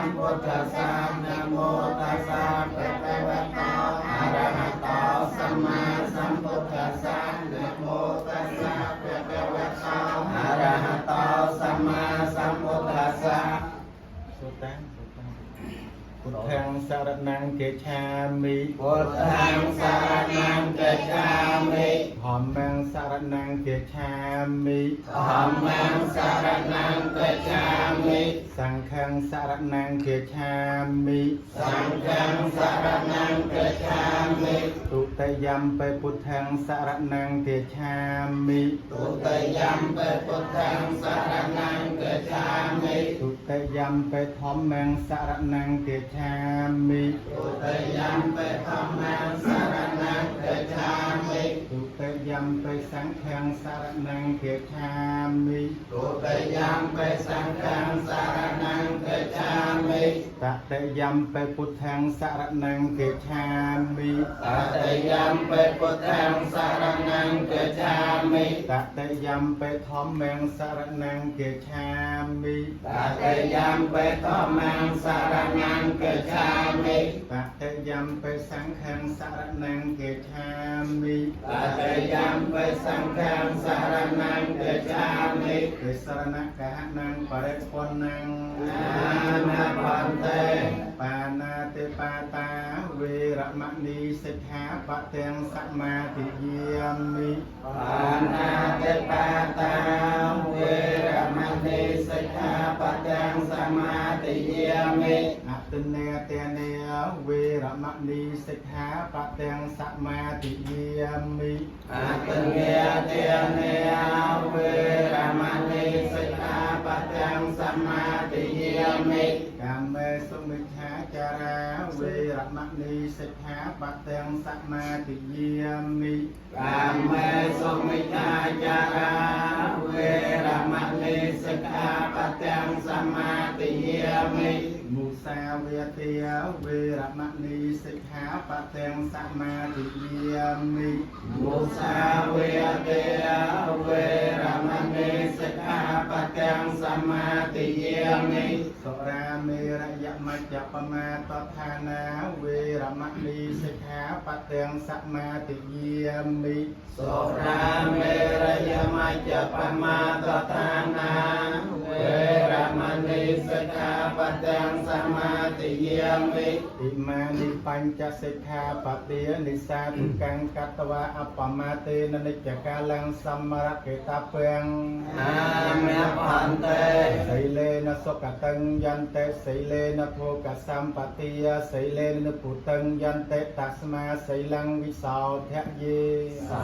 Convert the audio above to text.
ម្ពុទ្ធស្សៈនមោតស្សៈភគវតោអរហតោសម្មាសម្ពុទ្ធស្សៈនមោតស្សៈភគវតោអរហតោសម្មាសម្ពុទ្ធស្សៈ សូត្រតាមសូត្រតាមពុទ្ធាំងសរណង្គេឆាមិ ពុទ្ធាំសរណង្គច្ឆាមិ ធម្មំសរណង្គេឆាមិ ធម្មំសរណង្គច្ឆាមិ សង្ឃំសរណង្គេឆាមិ សង្ឃំសរណង្គច្ឆាមិ ទុតិយំបេពុទ្ធាំងសរណង្គេឆាមិ ទុតិយំបេពុទ្ធាំសរណង្គច្ឆាមិ ទុតិយំបេធម្មំសរណង្គេឆាមិ ទុតិយំបេធម្មំសរណង្គច្ឆាមិ ទុតិយំបេសង្ឃំសរណង្គេឆាមិ ទុតិយំបេសង្ឃំសរណង្គច្ឆាមិ តតិយំបេពុទ្ធាំងសរណង្គេឆាមិ តតិយំបេពុទ្ធាំសរណង្គច្ឆាមិ តតិយំបេធម្មំសរណង្គេឆាមិ តតិយំបេធម្មំសរណង្គច្ឆាមិ តតិយំបេសង្ឃំសរណង្គេឆាមិ តតិយំបេសង្ឃំសរណង្គច្ឆាមិ ទេសរណកហណងបរិពន្ធណង អានភន្តេ បាណាតិបាតាវេរមណីសិក្ខាបទាំងសមាទិយាមិ បាណាតិបាតាវេរមណីសិក្ខាបទាំងសមាទិយាមិ អតិនេតនេវេរមណីសិក្ខាបទាំងសមាទិយាមិ អតនេតនេវេរមណីសិក្ខាបទាំងសមាទិយាមិ កាមេសុមិច្ឆាចារាវេរមណីសិក្ខាបទាំងសមាទិយាមិ កាមេសុមិច្ឆាចារាវេរមណីសិក្ខាបទាំងសមាទិយាមិ មុសាវេទាវេរមណីសិក្ខាបទាំងសមាទិយាមិ មុសាវេទេវេរមណីសិក្ខាបទាំងសមាទិយាមិ សុរាមេរយមជ្ជបមាតដ្ឋានាវេរមណីសិក្ខាបទាំងសមាទិយាមិ សុរាមេរយមជ្ជបមាតឋានាវេរមណីសិក្ខាបទាំងសមាទិយាមិ ອິមានិបញ្ចសិក្ខាបទានិសាទុកੰកតវៈអបមាទេននិច្ចកាលំសម្រកេតពំ អាមភន្តេ សីលេនសុគតੰយន្តិសីលេនភោគសម្បទាសីលេនពុតੰយន្តិតស្មាសីលੰវិសោធយេ សា